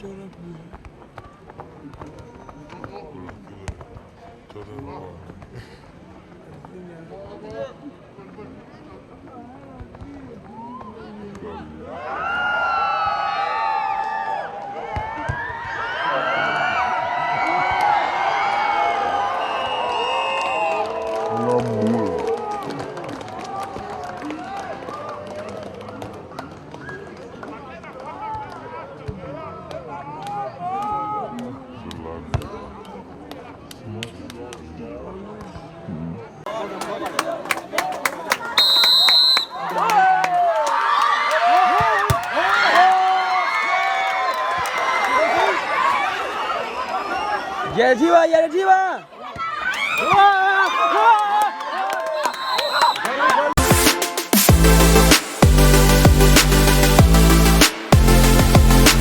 ယဲၢ်ထံၣ်ဘၣ်, ယဲၢ်ထံၣ်ဘၣ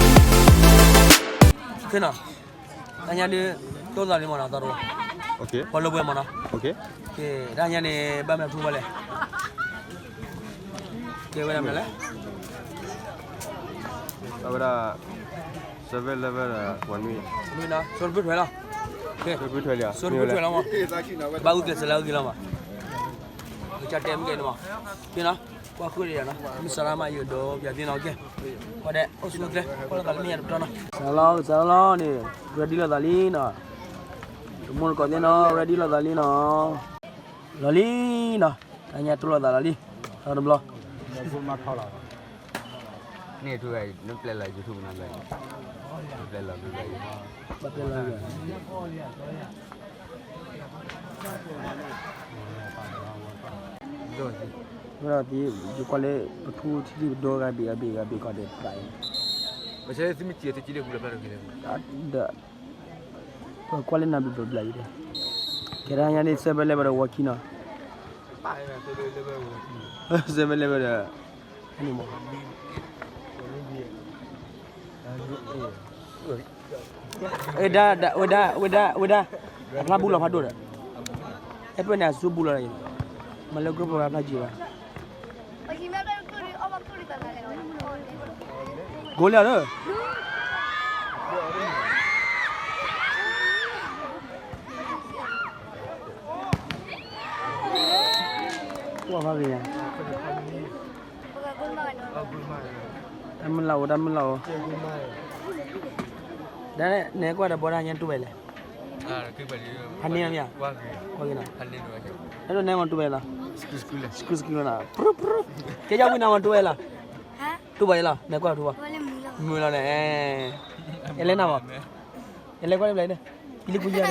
်. တၢ်ညါဒုး တိၢ်သးလံမ့ၢ်နီၤ, သးတဝီ, ပှၤလိာ်ပှဲၤမ့ၢ်နီၤ, တၢ်ညါန့ၣ် ဘၣ်မနုၤဖုဝဲလဲၣ်, ကဲဝဲဒၣ်မနုၤလဲၣ်, အဝဲဒၣ် seven eleven ဝဲနွံ, နွံနီၤ, စိတဖုထွဲလီၤ, စိတဖုထွဲလီၤမး, ဘၣ်ဂုာ်ကျဲးစၢးလၢအဂ့ၤလီၤမး, ကတဲမ့ၢ်ကဲန့ၣ်မး, ဖဲနီၤ ကွၢ်ဃုာ်ဒီးယၤနီၤ, မ့ၢ်စရၣ်မးယိၤဒီးပျးသ့နီၤ, ကဲ, ကွၢ်ဒဲး အိၣ်ဆူၣ်အိၣ်ချ့ ကွၢ်လိာ်သးလၢမ့ၢ်ယၤတပတီၢ်နီၤ, စရၣ်လီၤ စရၣ်လီၤန့ၣ်, ready လိာ်သးလံနီၤ, တမူတကိးသ့ၣ်နီၤ ready လိာ်သးလံနီၤ, လီၤလံနီၤ, တၢ်ညါတိၢ်လိာ်သးလီၤလံ, တၢ်တဘျီ န့ၣ်ထူၣ်နပျဲလီၤ YouTube နပျဲလီၤ, ပျဲလီၤ, ဘၣ်ပျဲလီၤ, ဝဲဒၣ် ယကွၢ်လၢ ပထူထံထံပဒိဂၤဘ့ၣ်ဂၤဘ့ၣ်ဂၤဘ့ၣ်ကီးဒဲးတၢ်အံၤ, ဒီး ပကွၢ်လၢနၤဘျီဘျီဘျီအံၤဒီး, ကဲဒၣ်ညါန့ၣ် seven eleven ဒီး walkie နီၤ, seven eleven ဒီး န့ၣ်မး ဝဲဒၣ် ဝဲဒၣ် ဝဲဒၣ် ဝဲဒၣ် အဖျါဘူလီၤဖးဒိၣ်ဒီး, အဲၣ်ပၢၢ်န့ၣ် အစူဘူလီၤ, မၤလၢကရၢၢ်ဖိအဖျါကံၤဘၣ်, ကိးလၢလၢ, ကွၢ်ဖးဂ့ၤညါ တၢ်မုၢ်လၢ်အိၣ် တၢ်မုၢ်လၢ်အိၣ်, ဒ်န့ၣ် နကွၢ်ဒီးဘီတၢ်ညါတူၢ်ဝဲလဲၣ်, ဖးန့ၢ်မ့ၢ်ဧါ, ကွၢ်က့ၤနီၤ, အဲၣ်ဒိးနဲမ့ၢ်တူၢ်ဝဲလီၤ, စကူစကူလီၤနီၤ, ကဲယဝံၤနၤမ့ၢ်တူၢ်ဝဲလီၤ, တူၢ်ဘၣ်ယလီၤ နကွၢ်တူၢ်ဘၣ်, မုာ်လီၤန့ၣ်, ယလဲၤနၤမ့ၢ်, ယလဲၤကွၢ်န့ၣ်ဘျီန့ၣ်, ပံလံကူယၤန့ၣ်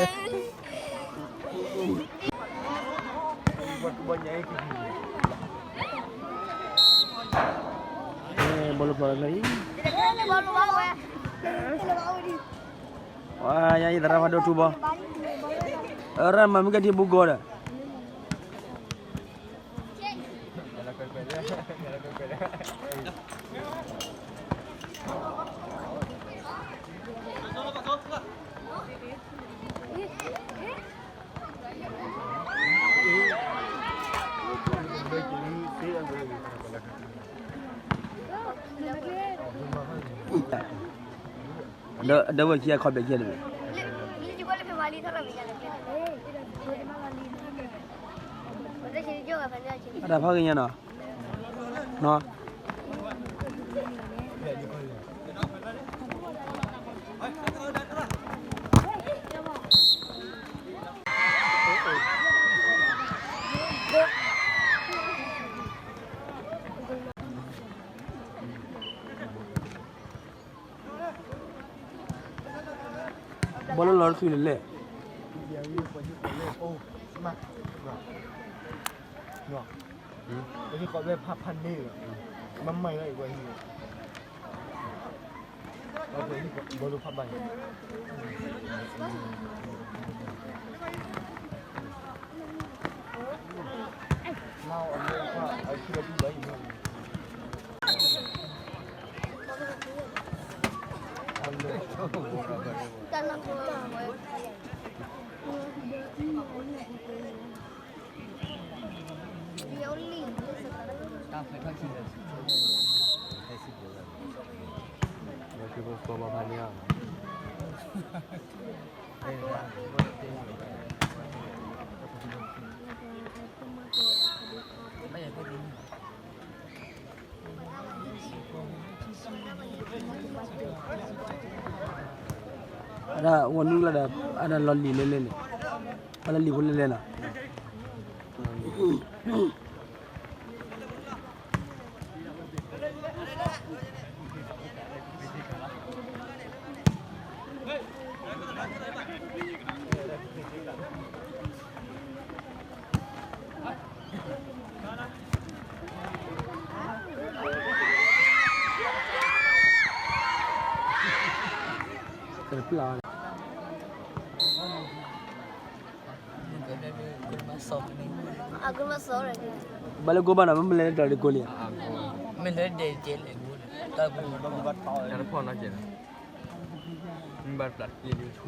ဘီလၢဖျိလၢအံၤ, ဝါ ယၤအံၤသရၣ်ဖးဒိၣ်ထူဘီ, ရၣ်မၤမုၢ်ကဲထံဘူၣ်ကီးဒီး ဒီးဝဲခံအခီပညီခံန့ၣ်, အတၢ်ဖးဂ့ၤညါနီၤ, နီၤ ဘီလၢလီၤတချုးလဲၣ်လဲၣ်, အဒၣ်ဝဲနုၢ်လၢဒီး အဒၣ်လီၤလံၤလဲၣ်လဲၣ်န့ၣ်, အလီၤလံၤဖိလဲၣ်လဲၣ်နီၤ. ဘၣ်လၢကိၢ်ဘၣ်နီၤ မ့ၢ်မလဲၤလၢတၢ်ဒကိးလံဧါ. မ့ၢ်လၢဒဲးကဲလဲၣ်, တၢ်ဖီၣ်နီၤကဲ, မ့ၢ်ဘၣ်တပျၢ်တက့ၢ်လံဆူၣ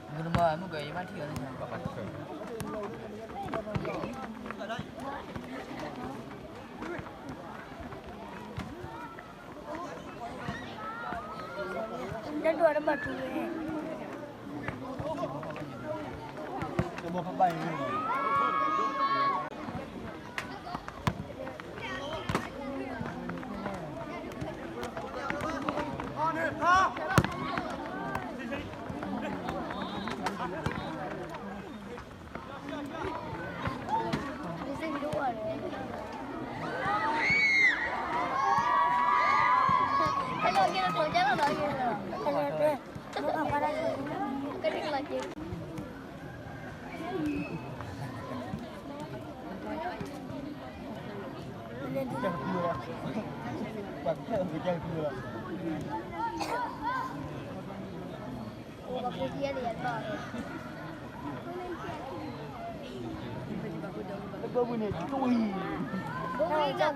်, မ့ၢ်ကယမ့ၢ်ထံၣ်အီၤလၢ တၢ်ဒိၣ်တဘၣ်ထူဝဲ, ခီထီၣ်လဲၣ်နီ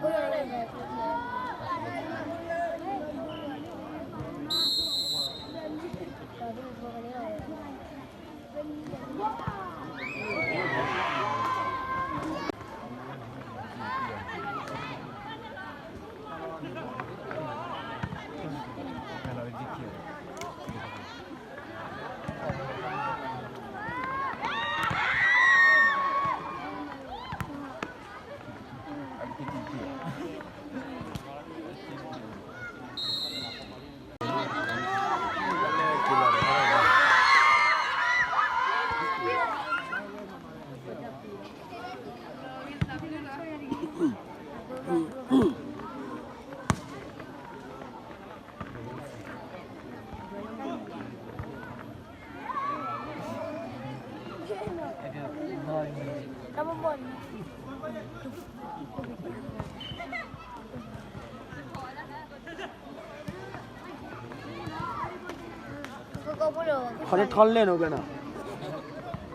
ၤ,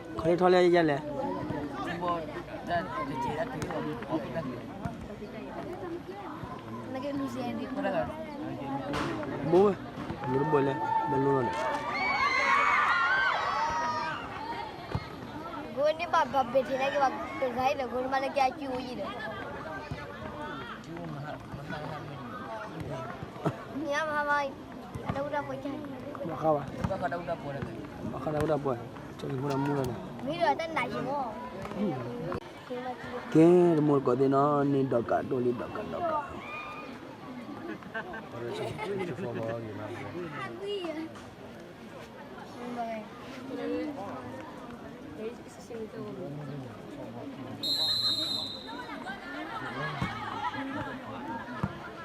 ခီထီၣ်လဲၣ်ယဲလဲၣ်. ဘိဝဲ, မ့ၢ်တဘိလဲၣ်, ဘဲလိၣ်လီၤန့ၣ်. ဂိန့ၢ်ဘၣ်ဘၣ်ဘဲထဲန့ၣ်က့ၤဘၣ်တဂၤအံၤဒီး ဂိန့ၢ်ဘၣ်လၢက့ၤအစုအိၣ်ယံၤဒီး, မ့ၢ်မဟါမဟါ, အတၢ်အိၣ်တၢ်ပှဲၤ, ဘၣ်ဃးဘၣ်, ဘၣ်ဃးတၢ်အိၣ်တၢ်ပှဲၤ, မ့ၢ်ဒီးတၢ်နးယံၤမး. ကဲ, တမိၢ်တကိးသ့ၣ်နီၤ, န့ၢ်ဒီးကးဒိၣ်လံ ဒီးကးဒီးကး. ဒီးခီဖျိလဲၣ်ဘၣ်, မ့ၢ်ယံၤထီၣ်ယဒီးခီဖျိယဒီးခီဖျိလဲၣ်, ဒီးဝဲဆိ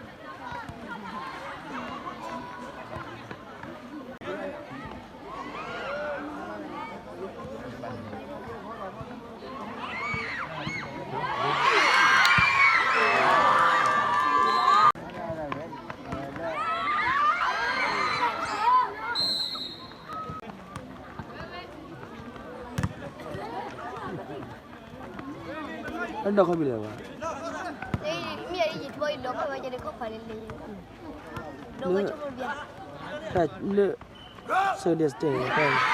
ကမိၣ်ဘၣ်, တၢ်လၢ Social distance တၢ် မ့ၢ်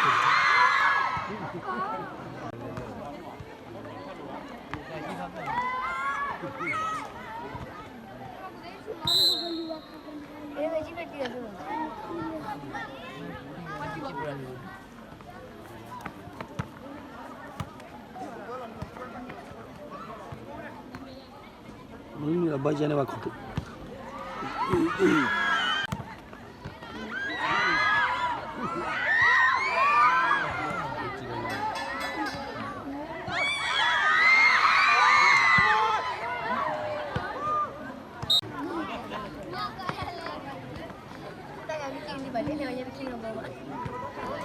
ဘၣ်ယဲန့ၣ်ဘၣ်ခိၣ် ဘၣ်လၢလီၤပူ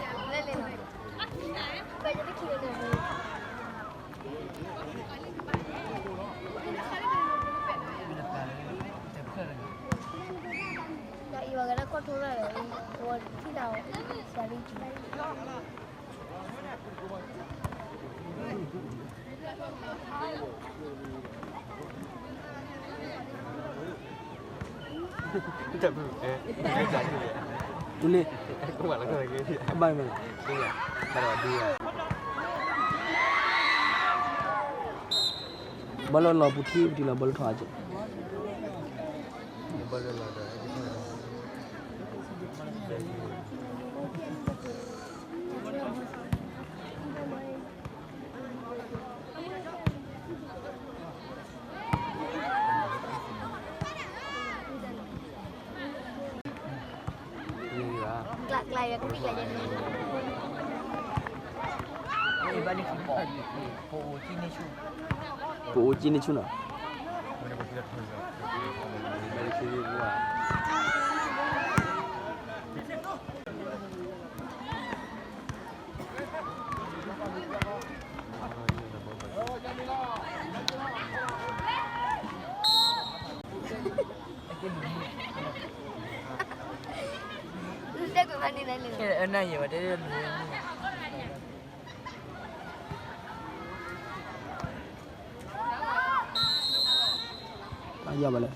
ၤထံပူၤလီၤ ဘၣ်လၢလီၤပူၤထံပူၤလီၤ ဘၣ်လၢထီၣ်အက့ ပအိၣ်ကံန့ၢ်ဆူၣ်နီၤ တဲကွံာ်မးန့ၣ်လဲၣ် အယဘၣ်လဲၣ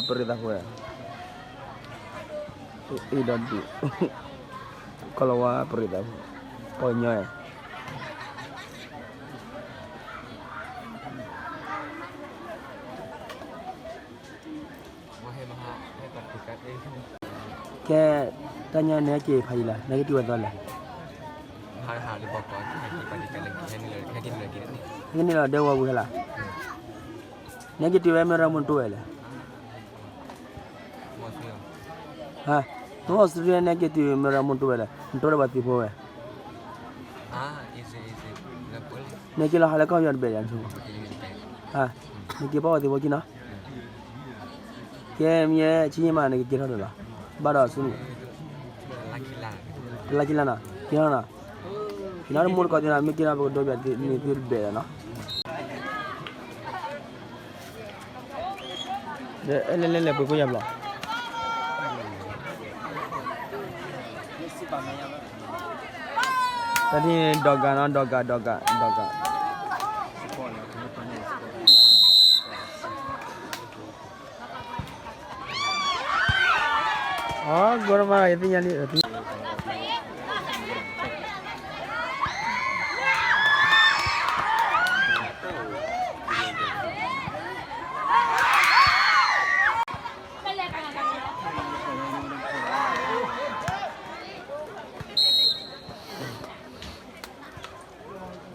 ် ပရ့သးပှဲၤ အ့ၣ်ဒီးဒုး ကီၢ်လီၤဝါပရ့သးပှဲၤ ပှၤကညီ ကဲ တၢ်ညါန့ၣ် ဟဲက့ၤဖးယံၤလၢ နဟဲက့ၤတုၤဝဲသီလဲၣ် ဟဲက့ၤန့ၣ်လီၤ ဒဲဝီပူၤဟဲလၢ နအိၣ်အီစထြ့လယါ နဟဲက့ၤတုၤမ့ၢ်ရၤမူတိဝဲလဲၣ် နတိဒီးပှၤသံဖိဝဲ နက့ၤလီၤဟးလၢကီၢ်ပယီၤတဘ့ၣ်ဒီး နက့ၤပာ်ပှၤသံဖိက့ၤနီၤ ကဲမ့ၢ်ဆံးမး နကက့ၤထီၣ်ဒီးလီၤ ဘၣ်ဒီးဆူ တလါခံလါနီၤ က့ၤထီၣ်နီၤ က့ၤနီၤတမူတကိးသ့နီၤ မ့ၢ်က့ၤနီၤ ပကဒိပၠးန့ၢ်သုတဘ့ၣ်ဒီးနီၤ လဲၤလဲၤလဲၤပှ့ၤကိးယၤဘျီ တၢ်ထံၣ်ဒီးဂၤနီၤ ဒီးဂၤ ဒီးဂၤ ဒီးဂၤ အဂီၢ်မး ယသ့ၣ်ညါလံ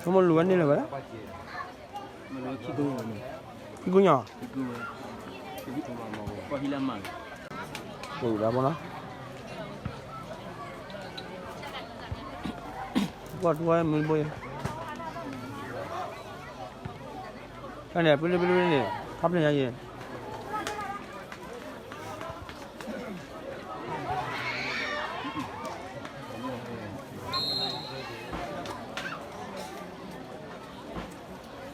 ဆိကမိၣ်လူၤဝဲန့ၣ်လၢၤဘၣ် ခံကူညီ ပူၤဒၣ်မနီၤ ကွၢ်ထူဝဲမုၢ်ဘိယဲ, ဖဲန့ၣ် ပရ့ပရ့ပရ့န့ၣ် ခါဖျၢၣ်ညါယဲ,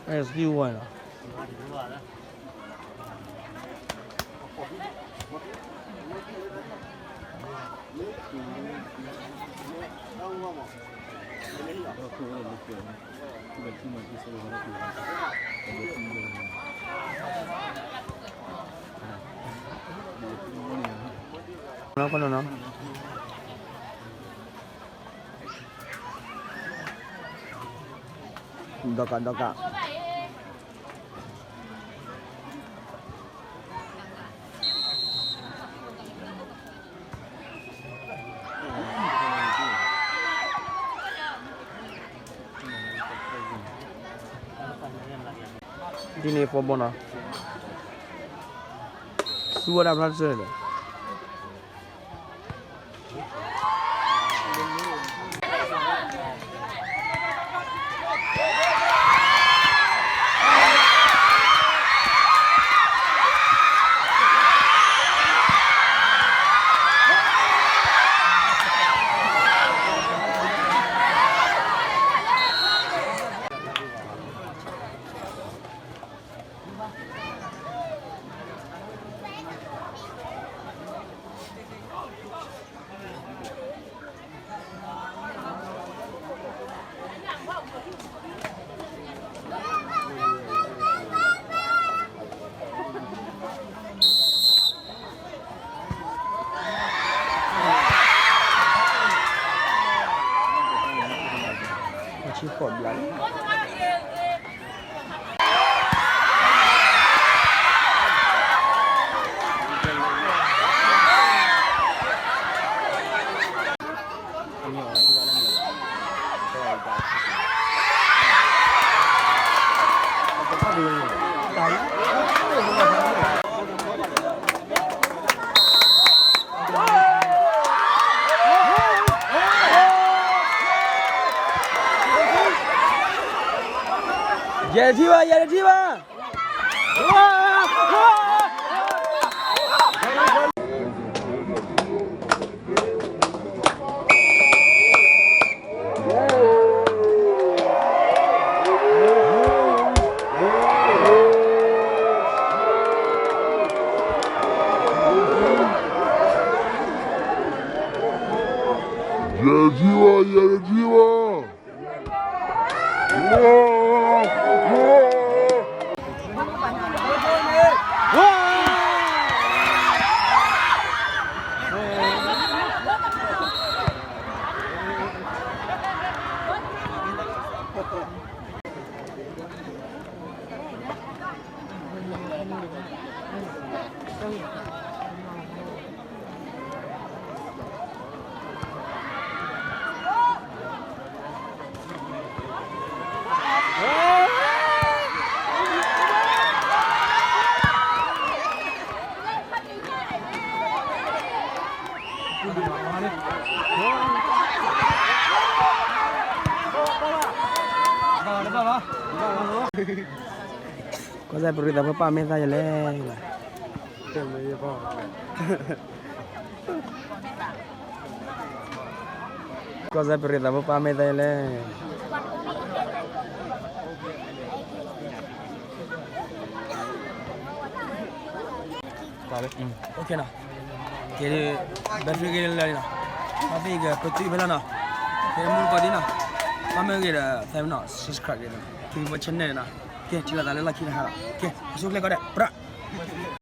အဲ စကံဝါလီၤ. ဒီကဒီက ဒ်န့ၣ် ဖီဘီနီၤ, သူဝဲဒၣ်ဖျါတစဲးဒီး ဆံဃိးဘျီလံ. ယဲၢ်ထံၣ်ဘၣ်, ယဲၢ်ထံၣ်ဘၣ်. ယဲၢ်ထံၣ်ဘၣ်, ယဲၢ်ထံၣ်ဘၣ်. ကီၢ်စဲၣ်ပရံသးဖိပၢ်မ့ၢ်သးယလဲၣ်. ကီၢ်စဲၣ်ပရံသးဖိပၢ်မ့ၢ်သးယလဲၣ်. ကဲဒ် ဘဲထရံက့ၤလၢလၢ်လံနီၤ, ဘၣ်သ့ၣ်ကကတုၤဖဲလီၤနီၤ, ကဲမူတကိးဒ်နီၤ, ဘၣ်မ့ၢ်ဂ့ၤဒီး သဲမနီၤ subscribe က့ၤနီၤ, ထူဘီ channel နီၤ, ကဲထံၣ်လိာ်သးလၢလီၢ်ခံတဟါလီၤ, ကဲ အဆိကျဲကီးဒဲး ပြး